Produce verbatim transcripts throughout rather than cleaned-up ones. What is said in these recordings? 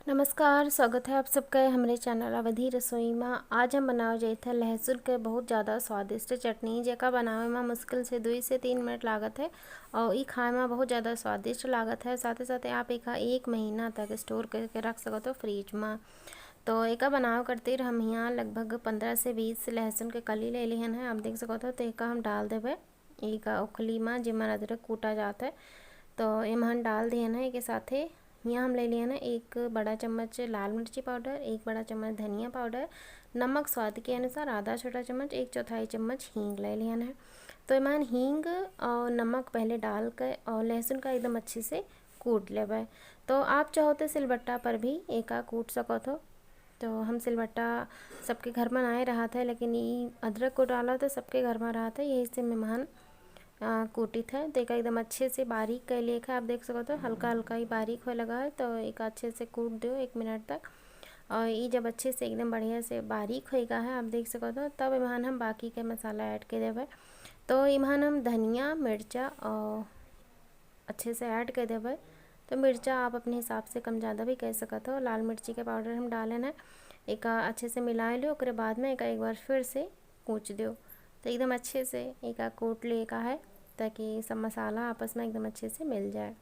नमस्कार, स्वागत है आप सबका हमरे चैनल अवधी रसोई मा। आज हम बनावे जाइत है लहसुन के बहुत ज़्यादा स्वादिष्ट चटनी, जेका बनावे मा मुश्किल से दुई से तीन मिनट लागत है और ई खाए मा बहुत ज़्यादा स्वादिष्ट लागत है। साथे साथे आप एका एक महीना तक स्टोर करके रख सकत हो फ्रिज मा। तो एका बनावे खातिर हम यहाँ लगभग पन्द्रह से बीस लहसुन के कली ले लिहन है, आप देख सकत हो। तो एका हम डाल देबे एक ओखली मा, जेमन अदरक कूटा जात है। तो एमन डाल दिहन है। एके साथे यहाँ हम ले लिहन है एक बड़ा चम्मच लाल मिर्ची पाउडर, एक बड़ा चम्मच धनिया पाउडर, नमक स्वाद के अनुसार आधा छोटा चम्मच, एक चौथाई चम्मच हींग ले लिहन है। तो एमन हींग और नमक पहले डाल के और लहसुन का एकदम अच्छे से कूट लेबे। तो आप चाहो तो सिलबट्टा पर भी एका कूट सकत हो। तो हम सिलबट्टा सबके घर मा नाए रहत है, लेकिन ई अदरक को डाला तो सबके घर मा रहत है, यही से मेहमान आ, कूटित है। तो एका एकदम अच्छे से बारीक कर लिए है, आप देख सकत हो हल्का हल्का ही बारीक होए लगा है। तो एका अच्छे से कूट दियो एक मिनट तक। और ई जब अच्छे से एकदम बढ़िया से बारीक होएगा है, आप देख सकत हो, तब एमन हम बाकी के मसाला ऐड कर देबे। तो एमन हम धनिया, मिर्चा और अच्छे से ऐड कर देबे। तो मिर्चा आप अपने हिसाब से कम ज़्यादा भी कर सकत हो। लाल मिर्ची के पाउडर हम डालेन है, एका अच्छे से मिला लियो। ओकरे बाद में एका एक बार फिर से कूच दियो। तो एकदम अच्छे से एका कूट लिए का है, ताकि सब मसाला आपस में एकदम अच्छे से मिल जाए।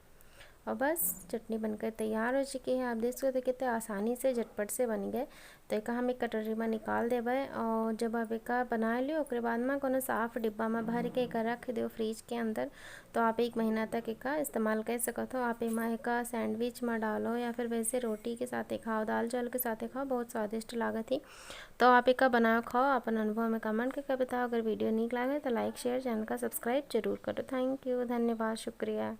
और बस चटनी बनकर तैयार हो चुकी है। आप देख सकते हो कितने आसानी से झटपट से बन गए। तो एका हम एक कटोरी में निकाल देबे और जब आप एका बना लियो, ओकरे बाद में कोनो साफ डिब्बा में भर के एका रख दियो फ्रिज के अंदर। तो आप एक महीना तक एका इस्तेमाल कर सकत हो। आप एमा एका सैंडविच में डालो या फिर वैसे रोटी के साथ खाओ, दाल चावल के साथ खाओ, बहुत स्वादिष्ट लागत ही। तो आप एका बनाओ खाओ, अपन अनुभव में कमेंट करके बताओ। अगर वीडियो नीक लागे तो लाइक, शेयर, चैनल का सब्सक्राइब जरूर करो। थैंक यू, धन्यवाद, शुक्रिया।